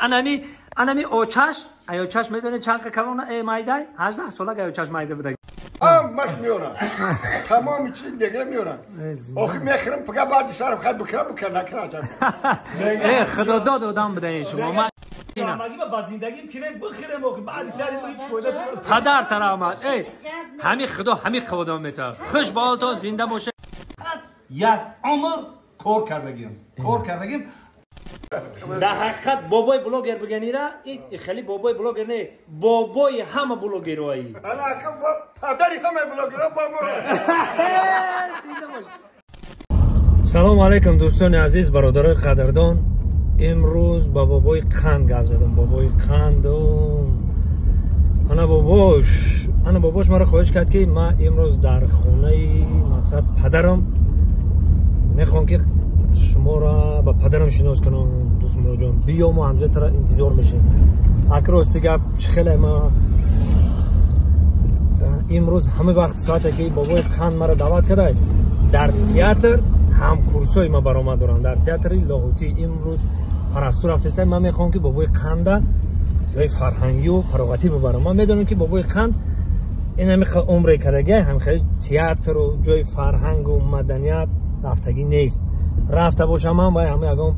Анами очаш, ай очаш медонед чанд калона майдай? 18 сола гай очаш майда буда. Ҳамаш меорам. Тамоми чиз дигар меорам. Охи мехӯрам, пага баъди сарам хай бикра бикра накра. Э, худо дод одам будаед шумо. Ба зиндагим кирем бихӯрем, охи баъди сари мо ҳеҷ фоида. Падар тараҳмат. Эй, ҳами худо ҳами қаводон метавад. Хуш ба ҳолтон, зинда бошед. Як умр кор кардагим. Кор кардагим. Дар ҳақиқат бобои блогер бигенира, хеле бобои блогер не, бобои ҳама блогерҳои. Ана ака падари ҳама блогерҳо бобо. Салому алайкум дӯстони азиз, бародарои қадрдон. Имрӯз ба бобои қанд гап задам. Бобои қанд ана бобош маро хоҳиш кард, ки ман имрӯз дар хонаи мақсад падарам мехоҳам, ки шуморо ба падарам шинос кунам. Дӯст муроҷон, биё, мо ҳамҷа тара интизор мешем. Ак рости гап хеле ма имрӯз ҳама вақт соате ки бобои қанд маро даъват карда, дар театр ҳамкурсои ма баромад дорам, дар театри Лоҳутӣ имрӯз парасту рафтеса. Ман мехоҳам, ки бобои қанда ҷои фарҳангию фароғатӣ бибарам. Ман медонам, ки бобои қанд ин ҳами умре кардагия, ҳам хеле театру ҷои фарҳангу маданият рафтагӣ нест. Рафта бошам ман вай ҳама ягон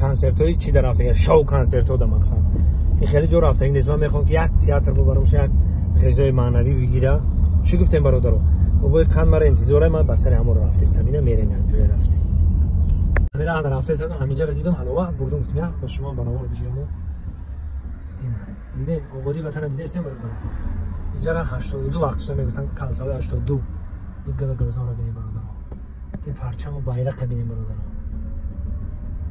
консертҳои чи дар рафтага, шоу консертҳо да мақсад ин хеле ҷо рафтагӣ нест. Ман мехоҳам, ки як театр бибарам, як ғизои маънавӣ бигира. Чӣ гуфтем, бародаро? Бобои қанд мара интизора, ман ба сари ҳамонро рафтестам. Ина мерем, як ҷое рафтем. Ҳамира ана рафтестам, ҳаминҷаро дидам, ҳалова бурдум, гуфтам я ба шумо баровар бигирам. Дидем ободии ватана дидестем, бародаро. Инҷара 82 вақтшуда мегуфтан, калсавои 82. Ин гала гулзорро бинем, бародаро. Ин парчаму байрақа бинем, бародаро.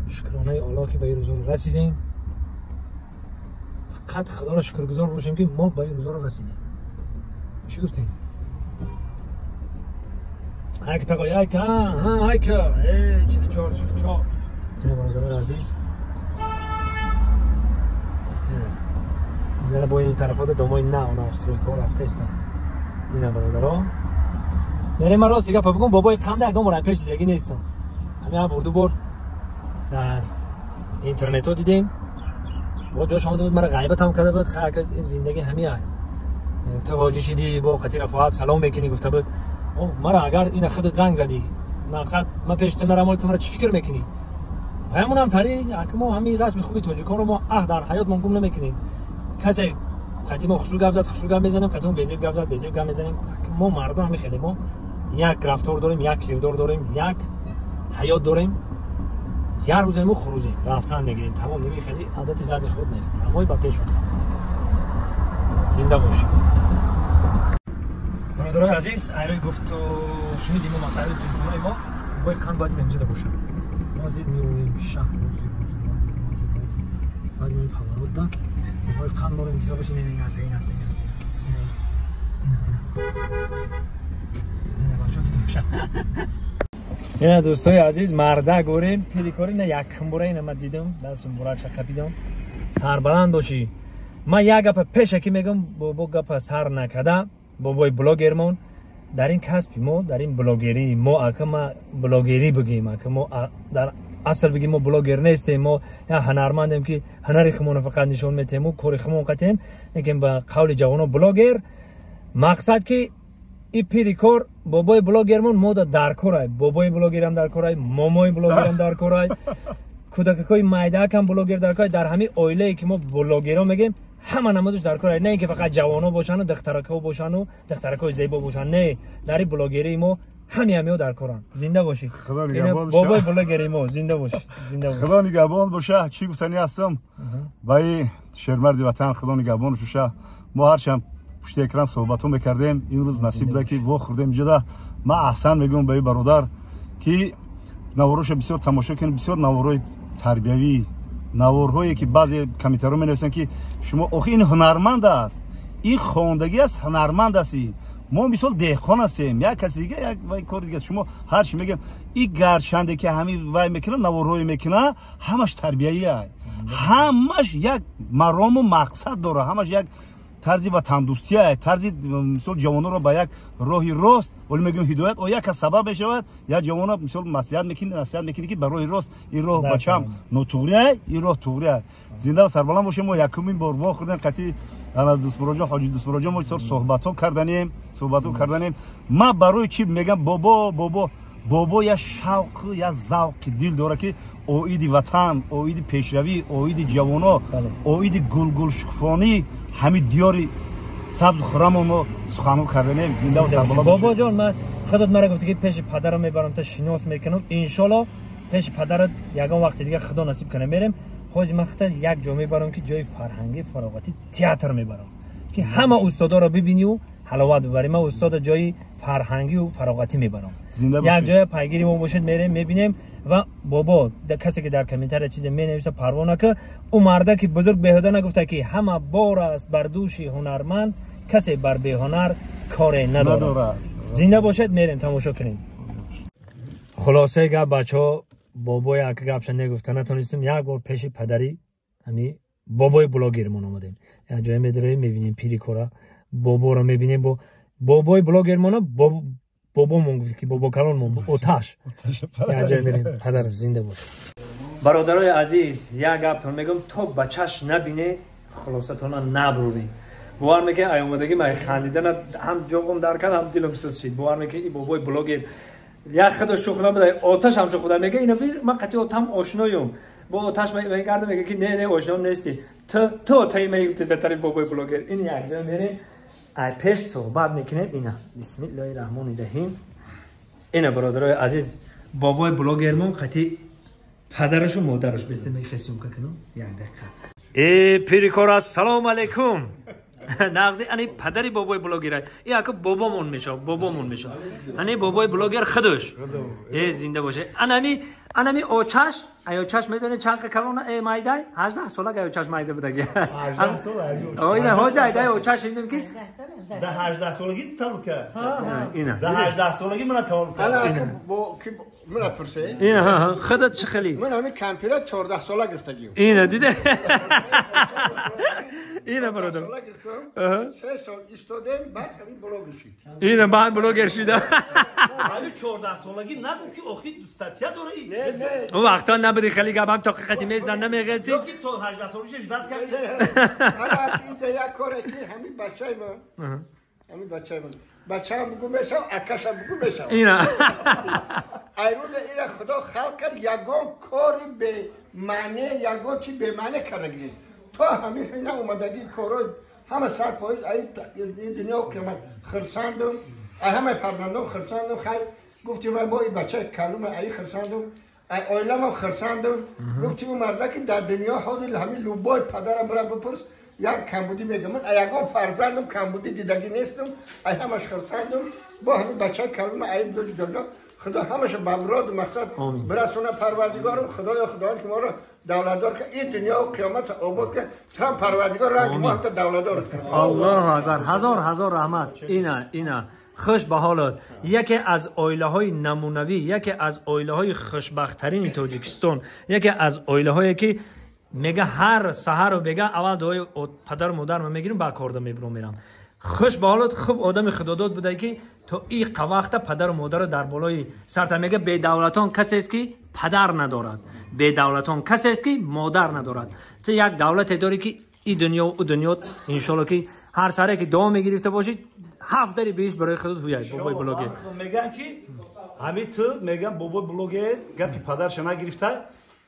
Шукронаи Аллоҳ, ки ба ин рӯзоро расидем. Фақат худоро шукргузор бошем, ки мо ба ин рӯзоро расидем. Чӣ гуфтем? Айка тақо, айка, айка. Эй, 44, 44. Ина бародарои азиз. Ина бо ин тарафода домои нав нав стройкаҳо рафтаистанд. Ина бародаро. Мерем, ман рости гапа бигӯм, бобои қанда ягон бор пеш дидагӣ нестам. Ҳамин бор ду бор дар интернетҳо дидем. Бо ҷош омада буд, мара ғайбатам карда буд. Хай, зиндагӣ ҳамин ай. Ту ҳоҷӣ шидӣ, бо қати рафоат салом мекунӣ, гуфта буд. Мара агар ина худат занг задӣ, мақсад ман пеши ту нарамол, ту мара чӣ фикр мекунӣ? Ҳамонам тари ака мо ҳамин расми хуби тоҷиконро мо аҳ дар ҳаёт мо гум намекунем. Касе қати мо хушрӯ гап зад, хушрӯ гап мезанем, қати мо безеб гап зад, безеб гап мезанем. Мо мардум ҳамин хеле, мо як рафтор дорем, як кирдор дорем, як ҳаёт дорем. Як рӯзем мо хурӯзем, рафтан мегирем, тамом. Дига хеле одати зади худ нест. Тамои ба пеш ватан. Зинда бошед. Бародарои азиз, айрӯи гуфту шуниди мо, масъалаи телефонҳои мо, бобои қанд бояд инҷода бошад. Мо зид меоем шаҳр, бояд меоем поворот да. Бобои қанд моро интизор бошед. Ин аст, ин аст, ин аст. Ина бачаҳо дидем. Ина дӯстои азиз, марда горем, пеликори ина якум бора ина ман дидам, дастум буракша қапидам. Сарбаланд бошӣ. Ман як гапа пешакӣ мегӯям, бобо гапа сар накарда, бобои блогермон, дар ин касби мо, дар ин блогерии мо, ака ма блогерӣ бигӯем, ака мо дар асл бигӯем, мо блогер нестем, мо як ҳунармандем, ки ҳунари худмонро фақат нишон метиҳем, кори худмон қатиҳем, лекин ба қавли ҷавонон блогер, мақсад ки и пири кор бобои блогермон мода дар корай, бобои блогерам дар корай, момои блогерам дар корай, кӯдакакҳои майдаакам блогер дар корай. Дар ҳамин оилае ки мо блогерон мегӯем, ҳама намудаш дар кор, не ин ки фақат ҷавонҳо бошану духтаракҳо бошану духтаракҳои зебо бошанд, не, дар ин блогерии мо ҳами ҳамиҳо дар коранд. Зинда бошӣ, бобои блогери мо, зинда бошӣ, зинда бошӣ. Худо нигаҳбон боша. Чӣ гуфтанӣ ҳастам ба ин шермарди ватан, худо нигаҳбон боша. Мо ҳарчанд пушти экран суҳбатҳо мекардем, имрӯз насиб буда, ки вохӯрдем иҷода. Ман аҳсан мегӯям ба ин бародар, ки навороша бисёр тамошо кунем, бисёр наворои тарбиявӣ, наворҳое ки баъзе комментарҳо менависанд, ки шумо охи ин ҳунарманд аст, ин хондагӣ аст, ҳунарманд аст. Мо мисол деҳқон ҳастем, як каси дига як вай кори дига. Шумо ҳар чи мегӯям, и гарчанде ки ҳамин вай мекунад, наворҳое мекунад, ҳамаш тарбиявӣ, ҳамаш як марому мақсад дорад, ҳамаш як тарзи ватандӯстия, тарзи мисол ҷавононро ба як роҳи рост, вале мегӯем ҳидоят о як сабаб мешавад, як ҷавонро мисол маслиҳат мекунӣ, насиҳат мекунӣ ки ба роҳи рост, ин роҳ бачам нотуғрия, ин роҳ туғрия. Зинда ва сарбаланд бошем. Мо якумин бор вохӯрдем қатъи ана Дӯстмуроҷон, ҳоҷи Дӯстмуроҷон, мо бисёр суҳбатҳо карданем. Ман барои чӣ мегам бобо, бобо, бобо як шавқ, як завқи дил дорад ки оиди ватан, оиди пешравӣ, оиди ҷавоно, оиди гулгулшукуфонӣ ҳамин диёри сабзу хуррамон мо суханҳо карданем. Зинда ва сарбаланд бошед. Бобоҷон, ман худат мара гуфтӣ ки пеши падарам мебарам та шинос мекунам. Иншолло пеши падарат ягон вақти дига худо насиб кунад мерем. Ҳозир ман худат як ҷо мебарам ки ҷои фарҳангӣ, фароғатӣ, театр мебарам ки ҳама устодоро бибинию ҳаловат бибарем. Ман устода ҷои фарҳангию фароғатӣ мебарам. Як ҷоя пайгири мо бошед, мерем мебинем. Ва бобо, касе ки дар комментария чизе менависа, парво нака. Ӯ марда ки бузург беҳуда нагуфта ки ҳама бор аст бар дӯши ҳунарманд, касе бар беҳунар коре надорад. Зинда бошед, мерем тамошо кунем. Хулосаи гап бачаҳо, бобои ака гапша негуфта натонистем. Як бор пеши падари ҳами бобои блогермон омадем. Як ҷое медароем, мебинем пири кора, боборо мебинем. Бо бобои блогермона бобомон гуфт ки бобо калонмон оташ. Як ҷое мерем. Падарам зинда бош. Бародарои азиз, як гаптон мегӯм, то ба чашм набине хулосатона набурӣ. Бовар мекунед, ай омадагӣ ман хандидана ҳам ҷоғум дар кард, ҳам дилам сӯз шид. Бовар мекунед, ин бобои блогер як худо шӯх набуда, оташ ҳам шӯх буда. Мега ина ман қатъи отам ошноюм. Бо оташ мегардам, мега ки не, не, ошно нестӣ. Ту отаи ман гуфти затари бобои блогер. Ин як ҷо мерем, ай пеш суҳбат мекунем. Ина бисмиллоҳи раҳмони раҳим. Ина бародарои азиз, бобои блогермон қатъи падарашу модараш бистем. Мехе съёмка кунам як дақиқа. Э пирикор, ассалому алайкум. Нағзи, ани падари бобои блогер, и ака бобомон мешав, бобомон мешав. Ани бобои блогер худуш. Э зинда боше. Анами очаш, ай очаш медоне чанд калона э майдай? 18 сола ай очаш майда будаги. 18 сола ай. О ина ҳоҷа айдай очаш индем ки да 18 солаги таваллуд кард. Ина. Да 18 солаги мана таваллуд кард. Ана ака бо ки мана пурсе? Ина худат чӣ хели? Ман ҳамин компютер 14 сола гирифтагием. Ина диде. Ина бародар. 3 сол истодем, баъд ҳамин блогер шид. Ина баъд блогер шида. Ҳамин 14 солаги нагу ки охи статья дора ин. Не, не. Он вақто набуди хеле гап ҳам тоқиқати мездан намеғелти. Ё ки то 18 солаги ждат кард. Ана инҷа як коре ки ҳамин бачаи ман. Ҳамин бачаи ман. Бачаам бугу мешав, акашам бугу мешав. Ина. Ай рӯза ира худо халқ кард, ягон кори бемаъне, ягон чи бемаъне карда гирифт. То ҳамин ҳина омадагии корҳо ҳама 100% ай ин дунё қиёмат хурсандум, ай ҳамаи фарзандом хурсандум. Хайр гуфтим ай мо ин бачаи калума ай хурсандум, ай оиламам хурсандум. Гуфтим ӯ марда ки дар дунё ҳозир ҳамин любой падарам бира бипурс, як камбудӣ мегӯям. Ман ягон фарзандум камбудӣ дидагӣ нестум, ай ҳамаш хурсандум. Бо ҳамин бачаи калума ай дӯҷ худо ҳамаша ба муроду мақсад бирасона парвардигорум. Худоё, худованд ки моро давлатдор кард, ин дунё қиёмат обод кард, трам парвардигор ранги мо ҳамта давлатдор кард. Аллоҳу акбар, ҳазор ҳазор раҳмат. Ина, ина хуш ба ҳолат. Яке аз оилаҳои намунавӣ, яке аз оилаҳои хушбахттарини Тоҷикистон, яке аз оилаҳое ки мега ҳар саҳару бега аввал дуои падару модарма мегирим, баъд корда мебурам мерам. Хуш ба ҳолат, хуб одами худодод буда ки то и вақта падару модарро дар болои сарта. Мега бедавлатон касест ки падар надорад, бедавлатон касест ки модар надорад. Ту як давлате дорӣ ки и дунё ӯ дунё, иншолло ки ҳар саре ки дуо мегирифта бошӣ, ҳафт дари биҳишт барои худат ҳуяй. Бобои блогер мегӯянд ки ҳамин ту мегӯям бобои блогер гапи падарша нагирифта.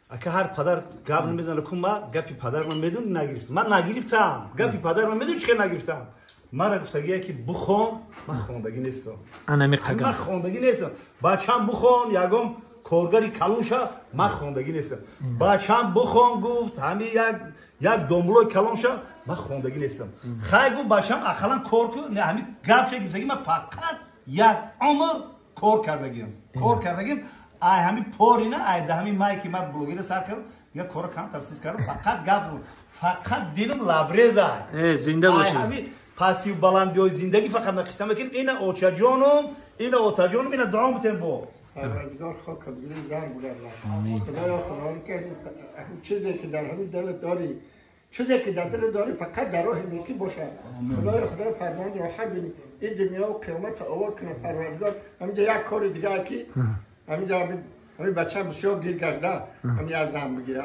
Ака ҳар падар гап намезана ку, ма гапи падарма медони нагирифтам. Ман нагирифтам гапи падарма, медони чӣ хел нагирифтам? Мара гуфтагие ки бухон, ман хондагӣ нестам. Ман хондагӣ нестам. Бачам бухон, ягон коргари калон ша, ман хондагӣ нестам. Бачам бухон гуфт, ҳамин як домлои калон ша, ман хондагӣ нестам. Хай гуфт бачам ақаллан кор кун, не ҳамин гап ша гирифтагӣ. Ман фақат як умр кор кардагиам. Кор кардагиам. Ай ҳамин порина, ай да ҳамин май ки ман блогера сар кардам, я кора кам тафсис кардам, фақат гап, фақат дилам лабрез аст. Э, зинда бошӣ. Ҳамин пастию баландиҳои зиндагӣ фақат ман қисса мекунем. Ина очаҷонум, ина отаҷонум, ина дуо бутем бо. Парвардигор хок бигирим занг бугардад. Худоё, худованд ки чизе ки дар ҳамин дилат дорӣ چیزی که در دل داری فقط در راه نیکی باشه. خدای خدای فرمان راحت بینی این دنیا و قیامت آورد کنه پروردگار. همینجا یک کار دیگه که همینجا همین بچه بسیار گیر کرده همین از هم بگیره.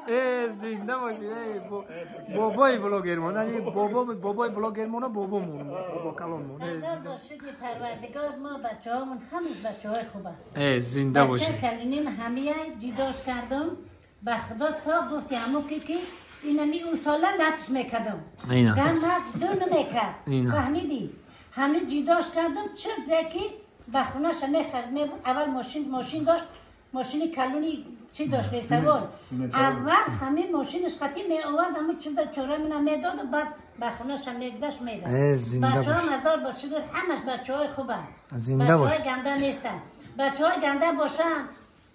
ای زنده باشی ای بابای بلاگرمون، یعنی بابای بلاگرمون، بابامون، بابا کلانمون. زنده شکر پروردگار ما بچه‌هامون همه بچه‌های خوبه. ای زنده باشی. بچه کلونیم همه جداش کردم به خدا تا گفتی همو که اینمی اون سالا لطش میکردم. گم دو نمیکرد. فهمیدی؟ همه جداش کردم چه زکی به خونه‌ش میخرد. اول ماشین داشت، ماشین کلونی چی داشت بیسواد. اول همه ماشینش خطی می آورد، همه چیز چاره من میداد و بعد به خونه‌ش میگذشت میداد. بچه‌ها مزدار باشه، همش بچه‌های خوبن. زنده باش. بچه‌های گنده نیستن. بچه‌های گنده باشن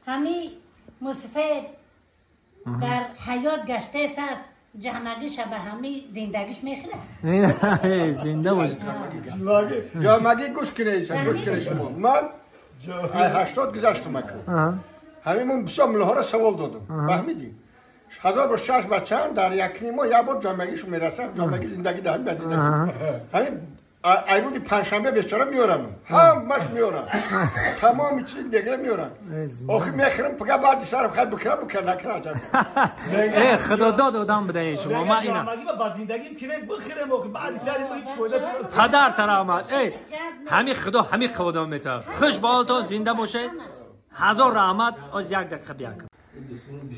همه موسفید در حیات گشته است، جمعگیش به همه زندگیش میخوره. زنده باش. جامگی گوش کنید، گوش کنید شما. من 80 گذشتم اکنون. همین من بسیار ملها را سوال دادم. فهمیدی؟ 1006 بچه هم در یک نیم ماه یک بار جامگیش میرسه. جامگی زندگی در همین زندگی. همین ایروز پنجشنبه بیچاره میارم. همش میارم. تمام چیز دیگه میارم. آخه میخرم پگه بعد سرم خیلی بکره بکره نکره عجب. ای خدا داد آدم بده شما. ما اینا با زندگیم که بخرم آخه بعد سرم هیچ فایده پدر ترامت. ای همین خدا همین خدا میته. خوش به حالتون زنده باشه. هزار رحمت. از یک دقیقه بیا.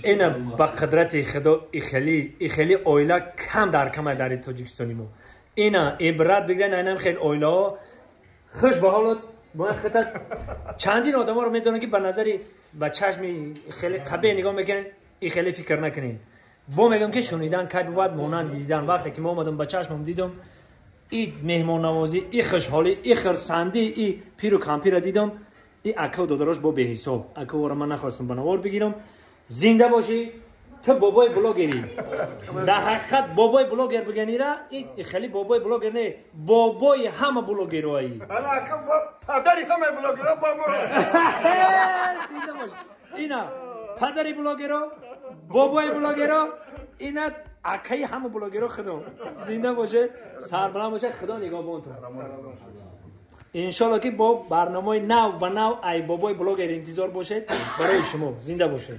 اینا با قدرت خدا خیلی اویلا کم در کم در تاجیکستانی ما. اینا عبرت بگیرن. اینم خیلی اویلا خوش به حالت ما خطر چندین آدم ها رو میدونن که به نظری با چشم خیلی قبیح نگاه میکنن، این خیلی فکر نکنین. با میگم که شنیدن که باید مانند دیدن. وقتی که ما اومدم با چشمم دیدم این مهمان نوازی، این خوشحالی، این خرسندی، این پیر و کمپیر دیدم، این اکو داداش با به حساب اکو رو من نخواستم به نوار بگیرم. زنده باشی تو بابای بلاگری. در حقیقت بابای بلاگر بگنی را این خیلی بابای بلاگر نه، بابای همه بلاگرایی. انا اکم با پدری همه بلاگرا بابا. زنده باش. اینا پدری بلاگرا، بابای بلاگرا، اینا اکای همه بلاگرا. خدا زنده باشه، سربلند باشه، خدا نگهبان تو. انشالله که با برنامه نو و نو ای بابای بلاگر انتظار باشه برای شما. زنده باشه.